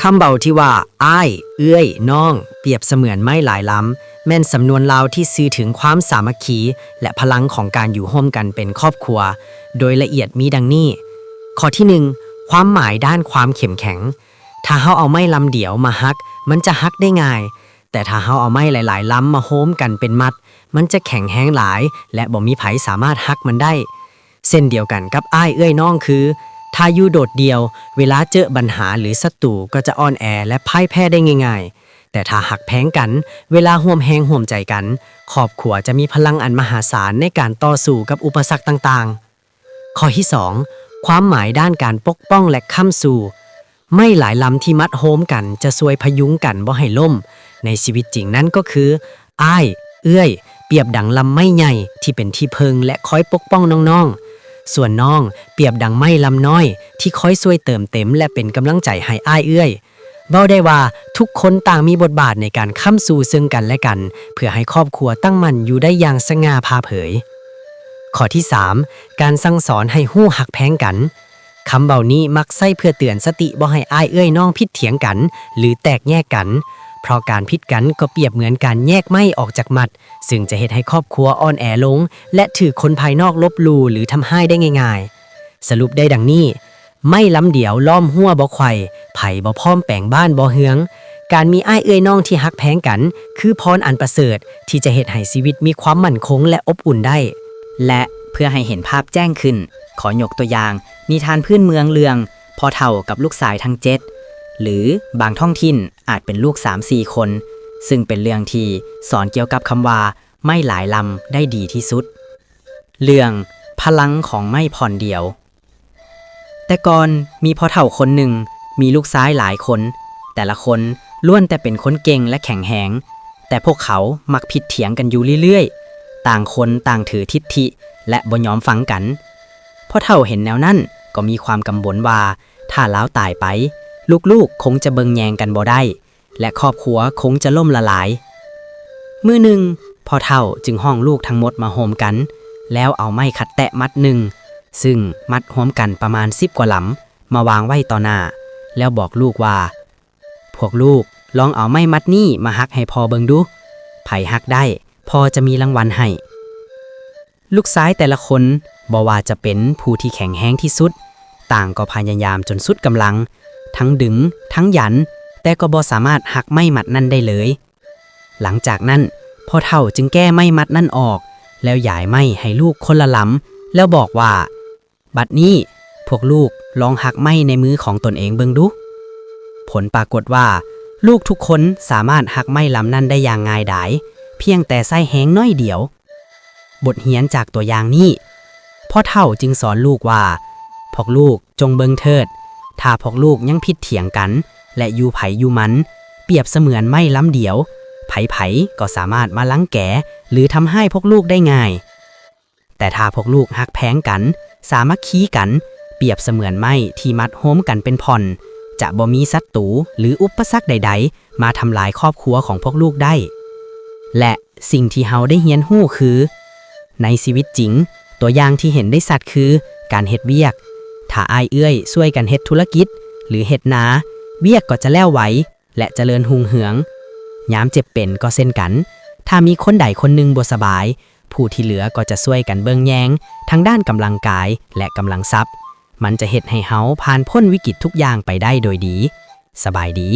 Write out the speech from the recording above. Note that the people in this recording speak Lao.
ຄຳເວົ້າທີ່ວ່າ ອ້າຍ, ເອື້ອຍ, ນ້ອງ ປຽບສະເໝືອນໄມ້ຫຼາຍລຳ ແມ່ນສຳນວນລາວທີ່ສື່ເຖິງຄວາມສາມັກຄີ ແລະ ພະລັງຂອງການຢູ່ຮ່ວມກັນເປັນຄອບຄົວ ໂດຍລະອຽດມີດັ່ງນີ້. ຂໍ້ທີໜຶ່ງ ຄວາມໝາຍດ້ານຄວາມເຂັ້ມແຂງ. ຖ້າເຮົາເອົາໄມ້ລຳດຽວມາຫັກ, ມັນຈະຫັກໄດ້ງ່າຍ, ແຕ່ຖ້າເຮົາເອົາໄມ້ຫຼາຍໆລຳມາໂຮມກັນເປັນມັດ, ມັນຈະແຂງແຮງຫຼາຍ ແລະ ບໍ່ມີໃຜສາມາດຫັກມັນໄດ້. ເຊັ່ນດຽວກັນກັບອ້າຍເອື້ອຍນ້ອງຄື ຖ້າຢູ່ໂດດດ່ຽວ, ເວລາເຈີບັນຫາ ຫຼື ສັດຕູກໍຈະອ່ອນແອ ແລະ ພ່າຍແພ້ໄດ້ງ່າຍໆ. ແຕ່ຖ້າຮັກແພງກັນ, ເວລາຮ່ວມແຮງຮ່ວມໃຈກັນ, ຄອບຄົວຈະມີພະລັງອັນມະຫາສານໃນການຕໍ່ສູ້ກັບອຸປະສັກຕ່າງໆ. ຂໍ້ທີສອງ ຄວາມໝາຍດ້ານການປົກປ້ອງ ແລະ ຄ້ຳຊູ. ໄມ້ຫຼາຍລຳທີ່ມັດໂຮມກັນຈະຊ່ວຍພະຍຸງກັນບໍ່ໃຫ້ລົ້ມ. ໃນຊີວິດຈິງນັ້ນກໍຄື ອ້າຍ, ເອື້ອຍ ປຽບດັ່ງລຳໄມ້ໃຫຍ່ທີ່ເປັນທີ່ເພິ່ງ ແລະ ຄອຍປົກປ້ອງນ້ອງໆ. ສ່ວນນ້ອງປຽບດັ່ງໄມ້ລຳນ້ອຍທີ່ຄອຍຊ່ວຍເຕີມເຕັມ ແລະ ເປັນກຳລັງໃຈໃຫ້ອ້າຍເອື້ອຍ. ເວົ້າໄດ້ວ່າທຸກຄົນຕ່າງມີບົດບາດໃນການຄ້ຳຊູເຊິ່ງກັນແລະກັນ ເພື່ອໃຫ້ຄອບຄົວຕັ້ງໝັ້ນຢູ່ໄດ້ຢ່າງສະຫງ່າຜ່າເຜີຍ. ຂໍ້ທີສາມ ການສັ່ງສອນໃຫ້ຮູ້ຮັກແພງກັນ. ຄຳເວົ້ານີ້ມັກໃຊ້ເພື່ອເຕືອນສະຕິບໍ່ໃຫ້ອ້າຍເອື້ອຍນ້ອງຜິດຖຽງກັນ ຫຼື ແຕກແຍກກັນ, ເພາະການຜິດກັນກໍປຽບເໝືອນການແຍກໄມ້ອອກຈາກມັດ, ຊຶ່ງຈະເຮັດໃຫ້ຄອບຄົວອ່ອນແອລົງ ແລະ ຖືກຄົນພາຍນອກລົບຫຼູ່ ຫຼື ທຳຮ້າຍໄດ້ງ່າຍໆ. ສະຫຼຸບໄດ້ດັ່ງນີ້, ໄມ້ລຳດຽວລ້ອມຮົ້ວບໍ່ໄຂວ້, ໃຜບໍ່ພ້ອມແປງບ້ານບໍ່ເຮືອງ. ການມີອ້າຍເອື້ອຍນ້ອງທີ່ຮັກແພງກັນ ຄືພອນອັນປະເສີດທີ່ຈະເຮັດໃຫ້ຊີວິດມີຄວາມໝັ້ນຄົງ ແລະ ອົບອຸ່ນໄດ້. ແລະ ເພື່ອໃຫ້ເຫັນພາບແຈ້ງຂຶ້ນ, ຂໍຍົກຕົວຢ່າງນິທານພື້ນເມືອງເລື່ອງພໍ່ເຖົ້າກັບລູກຊາຍທັງເຈັດ ຫຼື ບາງທ້ອງຖິ່ນອາດເປັນລູກສາມສີ່ຄົນ, ຊຶ່ງເປັນເລື່ອງທີ່ສອນກ່ຽວກັບຄຳວ່າ ໄມ້ຫຼາຍລຳໄດ້ດີທີ່ສຸດ. ເລື່ອງພະລັງຂອງໄມ້ທ່ອນດຽວ. ແຕ່ກ່ອນມີພໍ່ເຖົ້າຄົນໜຶ່ງ ມີລູກຊາຍຫຼາຍຄົນ, ແຕ່ລະຄົນລ້ວນແຕ່ເປັນຄົນເກັ່ງ ແລະ ແຂງແຮງ, ແຕ່ພວກເຂົາມັກຜິດຖຽງກັນຢູ່ເລື້ອຍໆ, ຕ່າງຄົນຕ່າງຖືທິດຖິ ແລະ ບໍ່ຍອມຟັງກັນ. ພໍ່ເຖົ້າເຫັນແນວນັ້ນກໍມີຄວາມກັງວົນວ່າ ຖ້າລາວຕາຍໄປ, ລູກໆຄົງຈະເບິ່ງແຍງກັນບໍ່ໄດ້ ແລະ ຄອບຄົວຄົງຈະລົ້ມລະລາຍ. ມື້ໜຶ່ງ, ພໍ່ເຖົ້າຈຶ່ງຮ້ອງລູກທັງໝົດມາໂຮມກັນ, ແລ້ວເອົາໄມ້ຂັດແຕະມັດໜຶ່ງ, ຊຶ່ງມັດຮວມກັນປະມານສິບກວ່າລຳ, ມາວາງໄວ້ຕໍ່ໜ້າ, ແລ້ວບອກລູກວ່າ, ພວກລູກລອງເອົາໄມ້ມັດນີ້ມາຫັກໃຫ້ພໍ່ເບິ່ງດູ. ໃຜຫັກໄດ້, ພໍ່ຈະມີລາງວັນໃຫ້. ລູກຊາຍແຕ່ລະຄົນ, ບໍ່ວ່າຈະເປັນຜູ້ທີ່ແຂງແຮງທີ່ສຸດ, ຕ່າງກໍພະຍາຍາມຈົນສຸດກຳລັງ, ທັງດຶງ, ທັງຢັນ, ແຕ່ກໍບໍ່ສາມາດຫັກໄມ້ມັດນັ້ນໄດ້ເລີຍ. ຫຼັງຈາກນັ້ນ, ພໍ່ເຖົ້າຈຶ່ງແກ້ໄມ້ມັດນັ້ນອອກ, ແລ້ວຢາຍໄມ້ໃຫ້ລູກຄົນລະລຳ, ແລ້ວບອກວ່າ, ບັດນີ້, ພວກລູກລອງຫັກໄມ້ໃນມືຂອງຕົນເອງເບິ່ງດູ. ຜົນປາກົດວ່າ, ລູກທຸກຄົນສາມາດຫັກໄມ້ລຳນັ້ນໄດ້ຢ່າງງ່າຍດາຍ, ພຽງແຕ່ໃຊ້ແຮງໜ້ອຍດຽວ. ບົດຮຽນຈາກຕົວຢ່າງນີ້, ພໍ່ເຖົ້າຈຶ່ງສອນລູກວ່າ, ພວກລູກຈົ່ງເບິ່ງເທີດ, ຖ້າພວກລູກຍັງຜິດຖຽງກັນ ແລະ ຢູ່ໃຜຢູ່ມັນ, ປຽບສະເໝືອນໄມ້ລຳດຽວ, ໃຜໆກໍສາມາດມາລັງແກ ຫຼື ທຳຮ້າຍພວກລູກໄດ້ງ່າຍ. ແຕ່ຖ້າພວກລູກຮັກແພງກັນ, ສາມັກຄີກັນ, ປຽບສະເໝືອນໄມ້ທີ່ມັດໂຮມກັນເປັນທ່ອນ, ຈະບໍ່ມີສັດຕູ ຫຼື ອຸປະສັກໃດໆ ມາທຳລາຍຄອບຄົວຂອງພວກລູກໄດ້. ແລະ ສິ່ງທີ່ເຮົາໄດ້ຮຽນຮູ້ຄື, ໃນຊີວິດຈິງ, ຕົວຢ່າງທີ່ເຫັນໄດ້ຊັດຄືການເຮັດວຽກ. ຖ້າອ້າຍເອື້ອຍຊ່ວຍກັນເຮັດທຸລະກິດ ຫຼື ເຮັດນາ, ວຽກກໍຈະແລ້ວໄວ ແລະ ຈະເລີນຮຸ່ງເຮືອງ. ຍາມເຈັບເປັນກໍເຊັ່ນກັນ, ຖ້າມີຄົນໃດຄົນໜຶ່ງບໍ່ສະບາຍ, ຜູ້ທີ່ເຫຼືອກໍຈະຊ່ວຍກັນເບິ່ງແຍງທາງດ້ານກຳລັງກາຍ ແລະ ກຳລັງຊັບ. ມັນຈະເຮັດໃຫ້ເຮົາຜ່ານພົ້ນວິກິດທຸກຢ່າງໄປໄດ້ໂດຍດີ. ສະບາຍດີ.